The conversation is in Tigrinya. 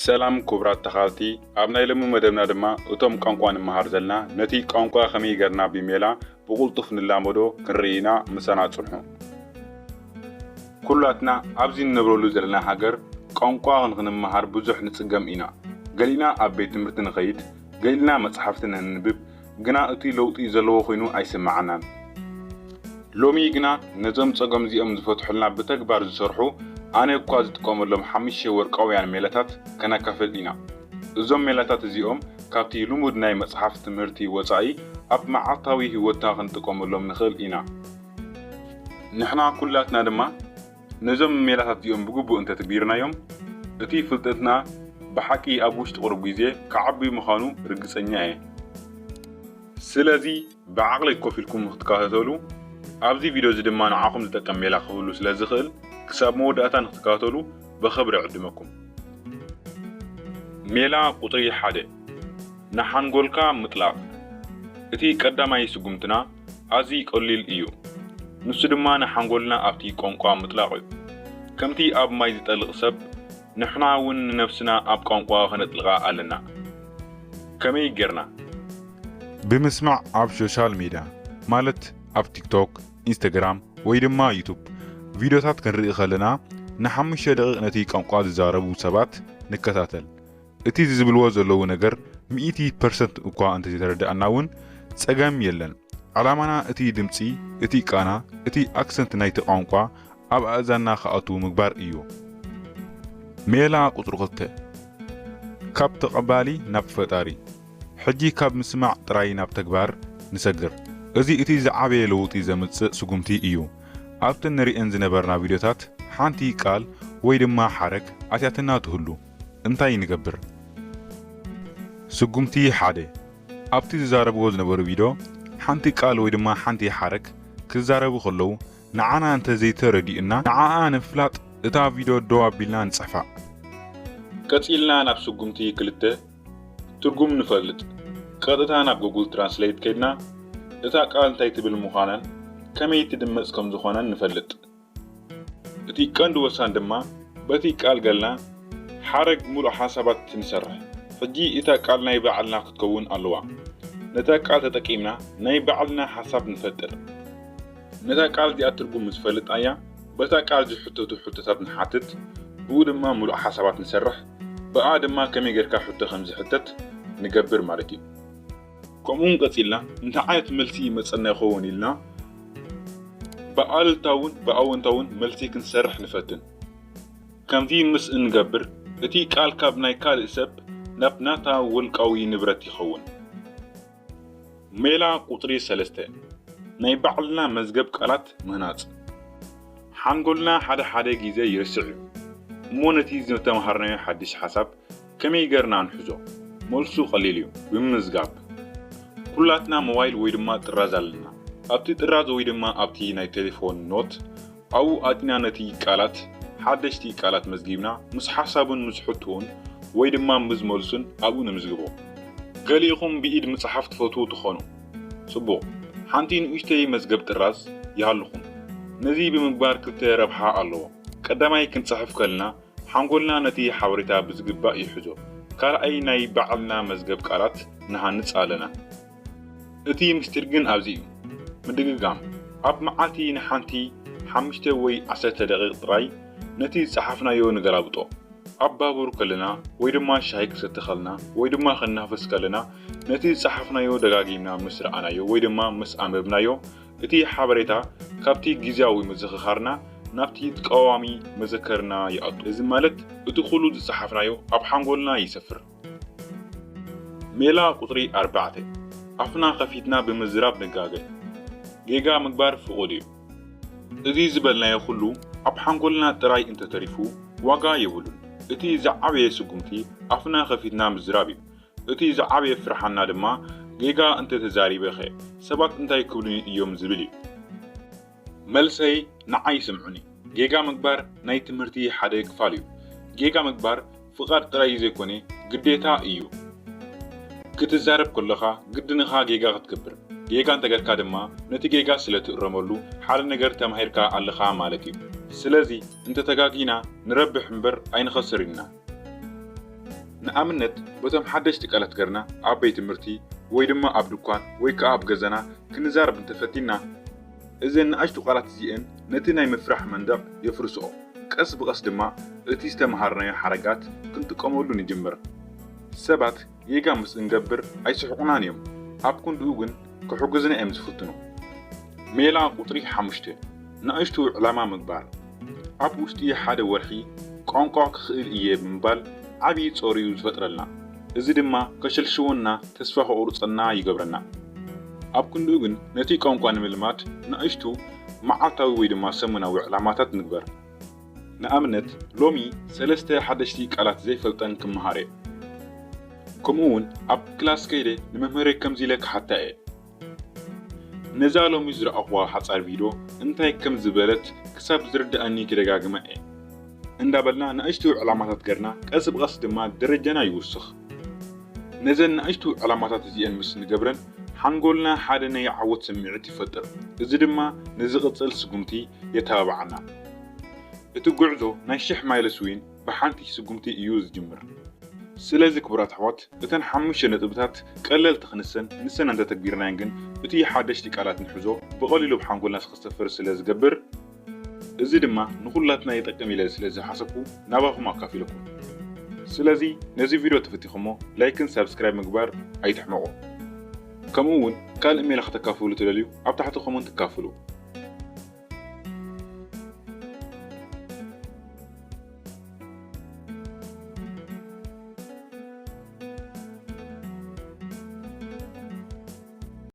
ሰላም ክቡራት ተኻልቲ፣ ኣብ ናይ ሎሚ መደብና ድማ እቶም ቋንቋ ንመሃር ዘለና ነቲ ቋንቋ ከመይ ገርና ብሜላ ብቕልጡፍ ንላመዶ ክንርኢ ኢና። ምሳና ጽንሑ። ኩላትና ኣብዚ እንነብረሉ ዘለና ሃገር ቋንቋ ንኽንመሃር ብዙሕ ንጽገም ኢና። ገሊእና ኣብ ቤት ትምህርቲ ንኸይድ፣ ገሊእና መጽሓፍቲ ነንብብ፣ ግና እቲ ለውጢ ዘለዎ ኮይኑ ኣይስምዓናን። ሎሚ ግና ነዞም ጸገም እዚኦም ዝፈትሑልና ብተግባር ዝሰርሑ ኣነ እኳ ዝጥቀመሎም ሓሙሽተ ወርቃውያን ሜላታት ከነካፍል ኢና። እዞም ሜላታት እዚኦም ካብቲ ልሙድ ናይ መጽሓፍ ትምህርቲ ወጻኢ ኣብ መዓልታዊ ህይወትና ክንጥቀመሎም ንኽእል ኢና። ንሕና ኩላትና ድማ ነዞም ሜላታት እዚኦም ብግቡእ እንተትግቢርናዮም፣ እቲ ፍልጠትና ብሓቂ ኣብ ውሽጢ ቁሩብ ግዜ ክዓቢ ምዃኑ ርግጸኛ እየ። ስለዚ ብዓቕሊ ኮፍ ኢልኩም ንክትከታተሉ፣ ኣብዚ ቪድዮ እዚ ድማ ንዓኹም ዝጠቅም ሜላ ክህሉ ስለ ዝኽእል፣ ክሳብ መወዳእታ ንክትከታተሉ ብኽብሪ እዕድመኩም። ሜላ ቁጽሪ ሓደ፣ ንሓንጎልካ ምጥላቕ። እቲ ቀዳማይ ስጉምትና ኣዝዩ ቀሊል እዩ። ንሱ ድማ ንሓንጎልና ኣብቲ ቋንቋ ምጥላቕ እዩ። ከምቲ ኣብ ማይ ዝጠልቕ ሰብ፣ ንሕና እውን ንነብስና ኣብ ቋንቋ ከነጥልቓ ኣለና። ከመይ ጌርና? ብምስማዕ ኣብ ሶሻል ሜድያ፣ ማለት ኣብ ቲክቶክ፣ ኢንስታግራም ወይ ድማ ዩቱብ ቪድዮታት ክንርኢ ከለና፣ ንሓሙሽተ ደቂቕ ነቲ ቋንቋ ዝዛረቡ ሰባት ንከታተል። እቲ ዝብልዎ ዘለዉ ነገር ሚእቲ ፐርሰንት እኳ እንተዘይተረድኣና እውን ጸገም የለን። ዕላማና እቲ ድምጺ፣ እቲ ቃና፣ እቲ ኣክሰንት ናይቲ ቋንቋ ኣብ ኣእዛንና ክኣቱ ምግባር እዩ። ሜላ ቁጽሪ ክልተ፣ ካብ ተቐባሊ ናብ ፈጣሪ። ሕጂ ካብ ምስማዕ ጥራይ ናብ ተግባር ንሰግር። እዚ እቲ ዝዓበየ ለውጢ ዘምጽእ ስጉምቲ እዩ። ኣብተን ንርእየን ዝነበርና ቪድዮታት ሓንቲ ቃል ወይ ድማ ሓረግ ኣትያትና ትህሉ። እንታይ ንገብር? ስጉምቲ ሓደ፣ ኣብቲ ዝዛረብዎ ዝነበሩ ቪድዮ ሓንቲ ቃል ወይ ድማ ሓንቲ ሓረግ ክዛረቡ ከለዉ ንዓና እንተዘይተረዲኡና፣ ንዓኣ ንምፍላጥ እታ ቪድዮ ደው ኣቢልና ንጽሕፋ። ቀጺልና ናብ ስጉምቲ ክልተ፣ ትርጉም ንፈልጥ። ቀጥታ ናብ ጉግል ትራንስሌት ከይድና እታ ቃል እንታይ ትብል ምዃናን ከመይ ትድመጽ ከም ዝኾነን ንፈልጥ። እቲ ቀንዲ ወሳኒ ድማ በቲ ቃል ገልና ሓረግ ምሉእ ሓሳባት ንሰርሕ። ሕጂ እታ ቃል ናይ ባዕልና ክትከውን ኣለዋ። ነታ ቃል ተጠቂምና ናይ ባዕልና ሓሳብ ንፈጥር። ነታ ቃል እዚኣ ትርጉም ምስ ፈለጥናያ፣ በታ ቃል ዝሕተቱ ሕቶታት ንሓትት፣ ብኡ ድማ ምሉእ ሓሳባት ንሰርሕ፣ ብኣ ድማ ከመይ ጌርካ ሕቶ ከም ዝሕተት ንገብር ማለት እዩ። ከምኡውን ቀጺልና እንታይ ዓይነት መልሲ ይመጸና ይኸውን ኢልና ብኣሉታውን ብኣወንታውን መልሲ ክንሰርሕ ንፈትን። ከምዚ ምስ እንገብር፣ እቲ ቃል ካብ ናይ ካልእ ሰብ ናብ ናታ ውልቃዊ ንብረት ይኸውን። ሜላ ቁጽሪ ሰለስተ፣ ናይ ባዕልና መዝገብ ቃላት ምህናጽ። ሓንጎልና ሓደ ሓደ ግዜ ይርስዕ እዩ። እሞ ነቲ ዝተመሃርናዮ ሓድሽ ሓሳብ ከመይ ገርና ንሕዞ? መልሱ ቀሊል እዩ፣ ብምምዝጋብ። ኩላትና ሞባይል ወይ ድማ ጥራዝ ኣለና። ኣብቲ ጥራዝ ወይ ድማ ኣብቲ ናይ ቴሌፎን ኖት ኣብኡ ኣእቲና ነቲ ቃላት፣ ሓደሽቲ ቃላት መዝጊብና፣ ምስ ሓሳቡን ምስ ሕቶኡን ወይ ድማ ምስ መልሱን ኣብኡ ንምዝግቦ። ገሊእኹም ብኢድ ምጽሓፍ ትፈትዉ ትኾኑ። ጽቡቕ፣ ሓንቲ ንእሽተይ መዝገብ ጥራዝ ይሃልኹም። ነዚ ብምግባር ክልተ ረብሓ ኣለዎ። ቀዳማይ ክንጽሕፍ ከለና ሓንጎልና ነቲ ሓበሬታ ብዝግባእ ይሕዞ። ካልኣይ ናይ ባዕልና መዝገብ ቃላት ንሃንጽ ኣለና። እቲ ምስጢር ግን ኣብዚ እዩ። ምድግጋም፣ ኣብ መዓልቲ ንሓንቲ ሓሙሽተ ወይ ዓሰርተ ደቂቕ ጥራይ ነቲ ዝጸሓፍናዮ ንገላብጦ። ኣብ ባቡር ከለና ወይ ድማ ሻሂ ክንሰቲ ከለና ወይ ድማ ክንናፈስ ከለና ነቲ ዝጸሓፍናዮ ደጋጊምና ምስ ረኣናዮ ወይ ድማ ምስ ኣንበብናዮ እቲ ሓበሬታ ካብቲ ግዝያዊ ምዝኽኻርና ናብቲ ቀዋሚ መዘከርና ይኣቱ። እዚ ማለት እቲ ኩሉ ዝጸሓፍናዮ ኣብ ሓንጎልና ይሰፍር። ሜላ ቁጽሪ ኣርባዕተ፣ ኣፍና ከፊትና ብምዝራብ ንጋገ። ጌጋ ምግባር ፍቑድ እዩ። እዚ ዝበልናዮ ኩሉ ኣብ ሓንጎልና ጥራይ እንተተሪፉ ዋጋ የብሉን። እቲ ዝዓበየ ስጉምቲ ኣፍና ከፊትና ምዝራብ እዩ። እቲ ዝዓበየ ፍርሓና ድማ ጌጋ እንተተዛሪበኸ ሰባት እንታይ ክብሉኒ እዮም ዝብል እዩ። መልሰይ ንዓይ ስምዑኒ። ጌጋ ምግባር ናይ ትምህርቲ ሓደ ክፋል እዩ። ጌጋ ምግባር ፍቓድ ጥራይ ዘይኮነ ግዴታ እዩ። ክትዛረብ ከለኻ ግድንኻ ጌጋ ክትገብር። ጌጋ እንተገርካ ድማ ነቲ ጌጋ ስለ ትእረመሉ ሓደ ነገር ተማሂርካ ኣለኻ ማለት እዩ። ስለዚ እንተተጋጊና ንረብሕ እምበር ኣይንኸስርን ኢና። ንኣብነት በቶም ሓደሽቲ ቃላት ገርና ኣብ ቤት ትምህርቲ ወይ ድማ ኣብ ድኳን ወይ ከኣ ኣብ ገዛና ክንዛረብ እንተፈቲና፣ እዘን ንኣሽቱ ቃላት እዚኤን ነቲ ናይ ምፍራሕ መንደቕ የፍርስኦ። ቀስ ብቐስ ድማ እቲ ዝተምሃርናዮ ሓረጋት ክንጥቀመሉ ንጅምር። ሰባት ጌጋ ምስ እንገብር ኣይስሕቑናን እዮም። ኣብ ክንድኡ ግን ክሕግዙና እዮም ዝፍትኑ። ሜላ ቁጽሪ ሓሙሽተ፣ ንኣሽቱ ዕላማ ምግባር። ኣብ ውሽጢ ሓደ ወርሒ ቋንቋ ክኽእል እየ ብምባል ዓቢ ጾር እዩ ዝፈጥረልና። እዚ ድማ ከሸልሽወና፣ ተስፋ ከቑርጸና ይገብረና። ኣብ ክንድኡ ግን ነቲ ቋንቋ ንምልማድ ንኣሽቱ መዓልታዊ ወይ ድማ ሰሙናዊ ዕላማታት ንግበር። ንኣብነት ሎሚ ሰለስተ ሓደሽቲ ቃላት ዘይፈልጠን ክመሃር እየ። ከምኡ እውን ኣብ ክላስ ከይደ ንመምህረይ ከምዚ ኢለ ክሓታ እየ። ነዛ ሎሚ ዝረኣኹዋ ሓጻር ቪድዮ እንታይ ከም ዝበለት ክሳብ ዝርድኣኒ ክደጋግማ እየ። እንዳበልና ንኣሽቱ ዕላማታት ገርና ቀስ ብቐስ ድማ ደረጃና ይውስኽ። ነዘን ንኣሽቱ ዕላማታት እዚኤን ምስ ንገብረን ሓንጎልና ሓደ ናይ ዓወት ስምዒት ይፈጥር። እዚ ድማ ንዝቕጽል ስጉምቲ የተባብዓና። እቲ ጉዕዞ ናይ ሽሕ ማይልስ ዊን ብሓንቲ ስጉምቲ እዩ ዝጅምር። ስለዚ ክቡራት ኣሕዋት፣ እተን ሓሙሽተ ነጥብታት ቀለልቲ ክንሰን ንሰን እንተተግቢርናየን ግን እቲ ሓደሽቲ ቃላት ንሕዞ ብቐሊሉ ኣብ ሓንጎልና ክሰፍር ስለ ዝገብር፣ እዚ ድማ ንኹላትና ይጠቅም ኢለ ስለ ዝሓሰብኩ ናባኹም ኣካፊለኩም። ስለዚ ነዚ ቪድዮ ተፈቲኹሞ ላይክን ሳብስክራይብ ምግባር ኣይትሕመቑ። ከምኡ እውን ካልእ ሜላ ከተካፍሉ ትደልዩ ኣብ ታሕቲ ኮመንት ካፍሉ።